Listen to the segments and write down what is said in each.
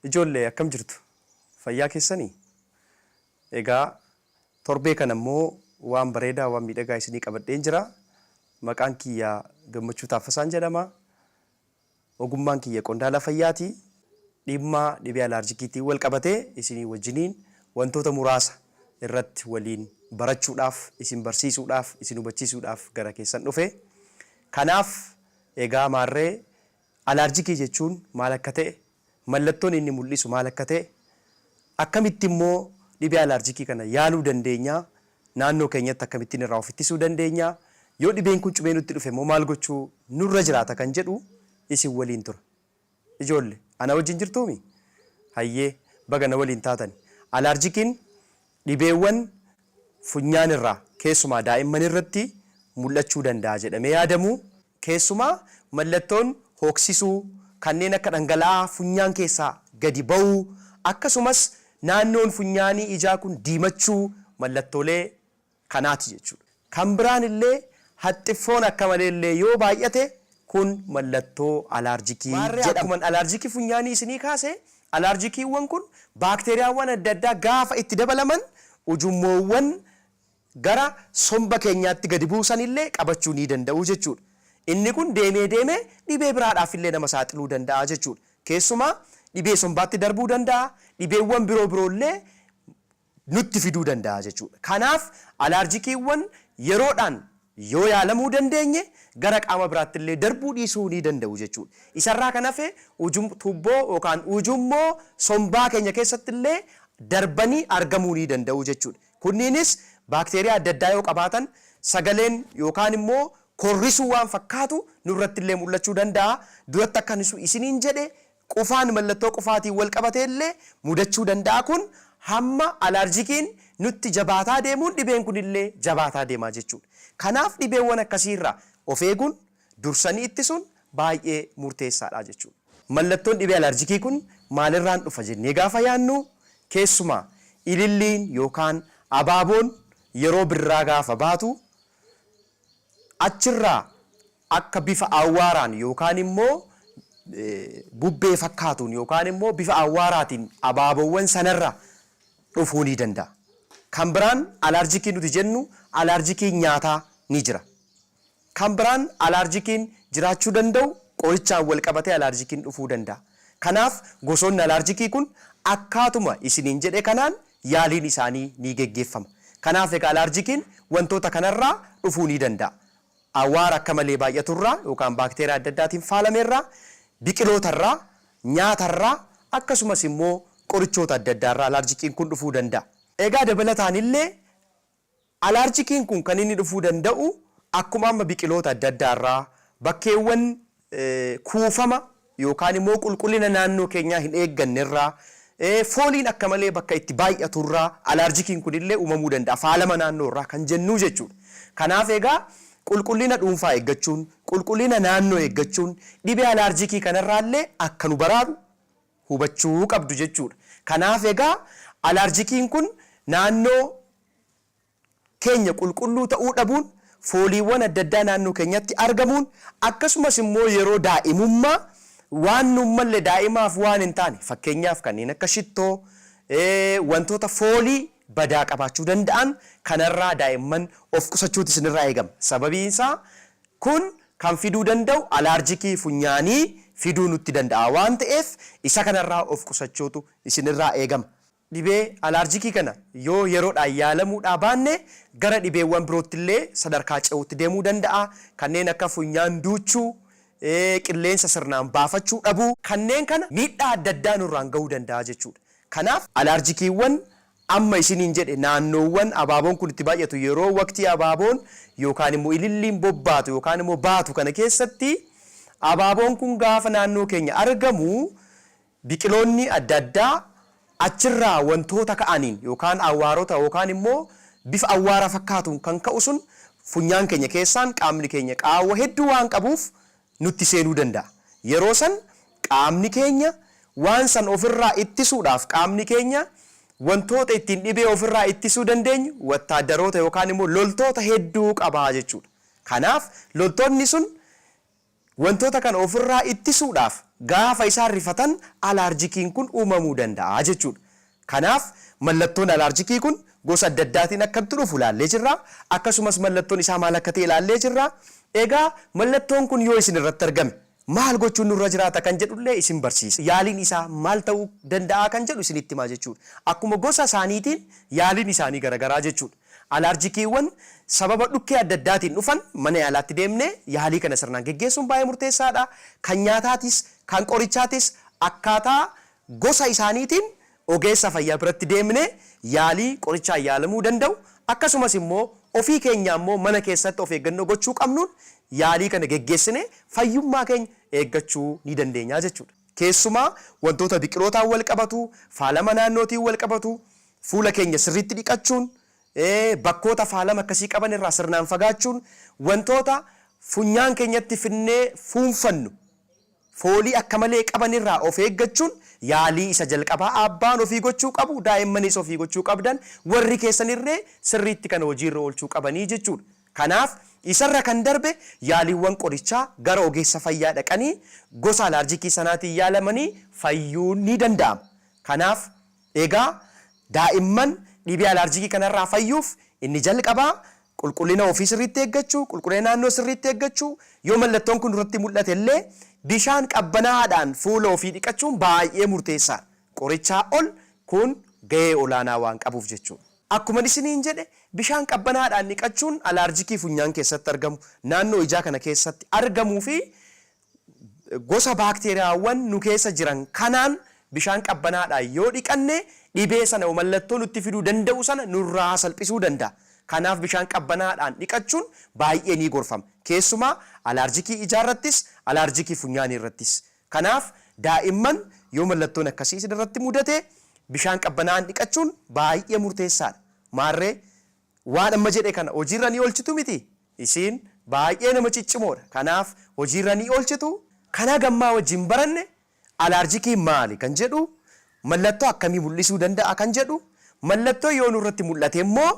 Ijoollee akkam jirtu? Fayyaa keessanii? Egaa torbee kana immoo waan bareedaa waan miidhagaa isinii qabadheen jira. Maqaan kiyya Gammachuu Taaffasaan jedhama. Ogummaan kiyya qondaala fayyaati. Dhimma dhibee alaarjikiitiin wal qabatee isinii wajjiniin wantoota muraasa irratti waliin barachuudhaaf, isin barsiisuudhaaf, isin hubachiisuudhaaf gara keessan dhufe. Kanaaf egaa maarree alaarjikii jechuun maal akka ta'e, mallattoon inni mul'isu maal akka ta'e, akkamitti immoo dhibee alaarjikii kana yaaluu dandeenya, naannoo keenyatti akkamittiin irraa of ittisuu dandeenya, yoo dhibeen kun cimee nutti dhufe immoo maal gochuu nurra jiraata kan jedhu isin waliin tura. Ijoolle, ana wajjin jirtuumi? Hayyee, baga na waliin taatani. Alaarjikiin dhibeewwan funyaan irraa keessumaa daa'imman irratti mul'achuu danda'a jedhamee yaadamu. Keessumaa mallattoon hooksisuu, kanneen akka dhangala'aa funyaan keessaa gadi ba'uu, akkasumas naannoon funyaanii ijaa kun diimachuu mallattoolee kanaati jechuudha. Kan biraan illee haxxiffoon akka malee illee yoo baay'ate kun mallattoo alaarjikii Maarree jedhama. Akkuman alaarjikii funyaanii isinii kaase, alaarjikiiwwan kun baakteeriyaawwan adda addaa gaafa itti dabalaman ujummoowwan gara somba keenyaatti gadi buusan illee qabachuu ni danda'u jechuudha. Inni kun deemee deemee dhibee biraadhaaf illee nama saaxiluu danda'a jechuudha. Keessumaa dhibee sombaatti darbuu danda'a, dhibeewwan biroo biroo illee nutti fiduu danda'a jechuudha. Kanaaf alaarjikiiwwan yeroodhaan yoo yaalamuu dandeenye gara qaama biraatti illee darbuu dhiisuu ni danda'u jechuudha. Isarraa kan hafe ujum, tuubboo yookaan ujummoo sombaa keenya keessatti illee darbanii argamuu ni danda'u jechuudha. Kunniinis baakteeriyaa adda addaa yoo qabaatan sagaleen yookaan immoo korrisuu waan fakkaatu nurratti illee mul'achuu danda'a. Duratti akkan isiniin jedhe qufaan mallattoo qufaatiin wal qabatee illee mudachuu danda'a. Kun hamma alaarjikiin nutti jabaataa deemuun dhibeen kun illee jabaataa deemaa jechuudha. Kanaaf dhibeewwan akkasiirraa of eeguun, dursanii ittisuun baay'ee murteessaadha jechuudha. Mallattoon dhibee alaarjikii kun maalirraan dhufa jennee gaafa yaadnu, keessumaa ililliin yookaan abaaboon yeroo birraa gaafa baatu achirraa akka bifa awwaaraan yookaan immoo bubbee fakkaatuun yookaan immoo bifa awwaaraatiin abaaboowwan sanarra dhufuu ni danda'a. Kan biraan alaarjikii nuti jennu alaarjikiin nyaataa ni jira. Kan biraan alaarjikiin jiraachuu danda'u qorichaan wal qabatee alaarjikiin dhufuu danda'a. Kanaaf gosoonni alaarjikii kun akkaatuma isiniin jedhe kanaan yaaliin isaanii ni geggeeffama. Kanaaf egaa alaarjikiin wantoota kanarraa dhufuu ni danda'a. Awwaara akka malee baay'aturraa yookaan baakteeriyaa adda addaatiin faalamerraa, biqilootarraa, nyaatarraa akkasumas immoo qorichoota adda addaarraa alaarjikiin kun dhufuu danda'a. Egaa dabalataan illee alaarjikiin kun kan inni dhufuu danda'u akkuma amma biqiloota adda addaarraa, bakkeewwan kuufama yookaan immoo qulqullina naannoo keenyaa hin eeggannerraa, fooliin akka malee bakka itti baay'aturraa alaarjikiin kun illee uumamuu danda'a. Faalama naannoorraa kan jennuu jechuudha. Kanaaf egaa qulqullina dhuunfaa eeggachuun, qulqullina naannoo eeggachuun dhibee alaarjikii kanarraa illee akka nu baraaru hubachuu qabdu jechuudha. Kanaaf egaa alaarjikiin kun naannoo keenya qulqulluu ta'uu dhabuun, fooliiwwan adda addaa naannoo keenyatti argamuun, akkasumas immoo yeroo daa'imummaa waan nuun malle daa'imaaf waan hin taane, fakkeenyaaf kanneen akka shittoo, wantoota foolii badaa qabaachuu danda'an kanarraa daa'imman of qusachuutu isinirraa eegama. Sababiin isaa kun kan fiduu danda'u alaarjikii funyaanii fiduu nutti danda'a waan ta'eef isa kanarraa of qusachuutu isinirraa eegama. Dhibee alaarjikii kana yoo yeroodhaan yaalamuudhaa baanne gara dhibeewwan birootti illee sadarkaa ce'uutti deemuu danda'a. Kanneen akka funyaan duuchuu, qilleensa sirnaan baafachuu dhabuu. Kanneen kana miidhaa adda addaa nurraan gahuu danda'a jechuudha. Kanaaf alaarjikiiwwan amma isiniin jedhe naannoowwan abaaboon kun itti baay'atu yeroo waqtii abaaboon yookaan immoo ililliin bobbaatu yookaan immoo baatu kana keessatti abaaboon kun gaafa naannoo keenya argamu biqiloonni adda addaa achirraa wantoota ka'aniin yookaan awwaarota yookaan immoo bifa awwaara fakkaatuun kan ka'u sun funyaan keenya keessaan qaamni keenya qaawwa hedduu waan qabuuf nutti seenuu danda'a. Yeroo san qaamni keenya waan san ofirraa ittisuudhaaf qaamni keenya wantoota ittiin dhibee ofirraa ittisuu dandeenyu wattaaddaroota yookaan immoo loltoota hedduu qabaa jechuudha. Kanaaf loltoonni sun wantoota kana ofirraa ittisuudhaaf Gaafa isaan rifatan alaarjikiin kun uumamuu danda'a jechuudha. Kanaaf mallattoon alaarjikii kun gosa adda addaatiin akkamitti dhufu ilaallee jirra. Akkasumas mallattoon isaa maal akka ta'e ilaallee jirra. Egaa mallattoon kun yoo isin irratti argame maal gochuun nurra jiraata kan jedhullee isin barsiisa. Yaaliin isaa maal ta'uu danda'a kan jedhu isinitti himaa jechuudha. Akkuma gosa isaaniitiin yaaliin isaanii garagaraa jechuudha. Alaarjikiiwwan sababa dhukkee adda addaatiin dhufan mana yaalaatti deemnee yaalii kana sirnaan geggeessuun baay'ee murteessaadha. Kan nyaataatis, kan qorichaatis akkaataa gosa isaaniitiin ogeessa fayyaa biratti deemnee yaalii qorichaan yaalamuu danda'u, akkasumas immoo ofii keenya immoo mana keessatti of eeggannoo gochuu qabnuun yaalii kana geggeessinee fayyummaa keenya eeggachuu ni dandeenya jechuudha. Keessumaa wantoota biqilootaan wal qabatu, faalama naannootiin wal qabatu, fuula keenya sirriitti dhiqachuun, bakkoota faalama akkasii qaban irraa sirnaan fagaachuun, wantoota funyaan keenyatti finnee fuunfannu foolii akka malee qaban irraa of eeggachuun yaalii isa jalqabaa abbaan ofii gochuu qabu, daa'immanis ofii gochuu qabdan, warri keessanirree sirriitti kana hojiirra oolchuu qabanii jechuudha. Kanaaf isarra kan darbe yaaliiwwan qorichaa gara ogeessa fayyaa dhaqanii gosa alaarjikii sanaatiin yaalamanii fayyuun ni danda'ama. Kanaaf egaa daa'imman dhibee alaarjikii kanarraa fayyuuf inni jalqabaa qulqullina ofii sirriitti eeggachuu, qulqullina naannoo sirriitti eeggachuu, yoo mallattoon kun irratti mul'ate illee bishaan qabbanaa'aadhaan fuula ofii dhiqachuun baay'ee murteessaadha. Qorichaa ol kun gahee olaanaa waan qabuuf jechuudha. Akkuma isiniin jedhe, bishaan qabbanaadhaan dhiqachuun alaarjikii funyaan keessatti argamu, naannoo ijaa kana keessatti argamuu fi gosa baakteeriyaawwan nu keessa jiran kanaan bishaan qabbanaadhaan yoo dhiqanne dhibee sana mallattoo nutti fiduu danda'u sana nurraa salphisuu danda'a. Kanaaf bishaan qabbanaadhaan dhiqachuun baay'ee ni gorfama. Keessumaa alaarjikii ijaarrattis, alaarjikii funyaanii irrattis. Kanaaf daa'imman yoo mallattoon akkasii isin irratti mudate bishaan qabbanaa'aan dhiqachuun baay'ee murteessaadha. Maarree, waan amma jedhe kana hojiirra ni oolchitu miti? Isin baay'ee nama ciccimoodha. Kanaaf hojiirra ni oolchitu. Kana gammaa wajjin baranne alaarjikiin maali kan jedhu, mallattoo akkamii mul'isuu danda'a kan jedhu, mallattoo yoo nurratti mul'ate immoo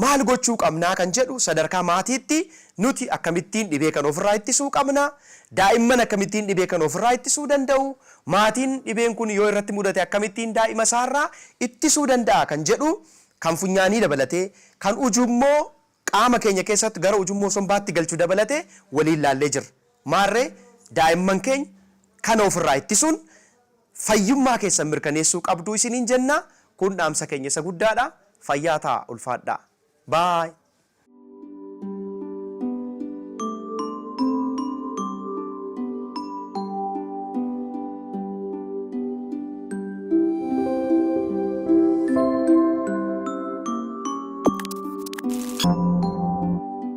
maal gochuu qabnaa kan jedhu, sadarkaa maatiitti nuti akkamittiin dhibee kan ofirraa ittisuu qabna, daa'imman akkamittiin dhibee kan ofirraa ittisuu danda'u, maatiin dhibeen kun yoo irratti mudate akkamittiin daa'ima isaarraa ittisuu danda'a kan jedhu, kan funyaanii dabalatee, kan ujummoo qaama keenya keessatti gara ujummoo sombaatti galchuu dabalatee waliin laallee jirra. Maarree, daa'imman keenya kana ofirraa ittisuun fayyummaa keessan mirkaneessuu qabdu isiniin jenna. Kun dhaamsa keenya isa guddaadha. Fayyaa ta'a, ulfaadhaa. Baay.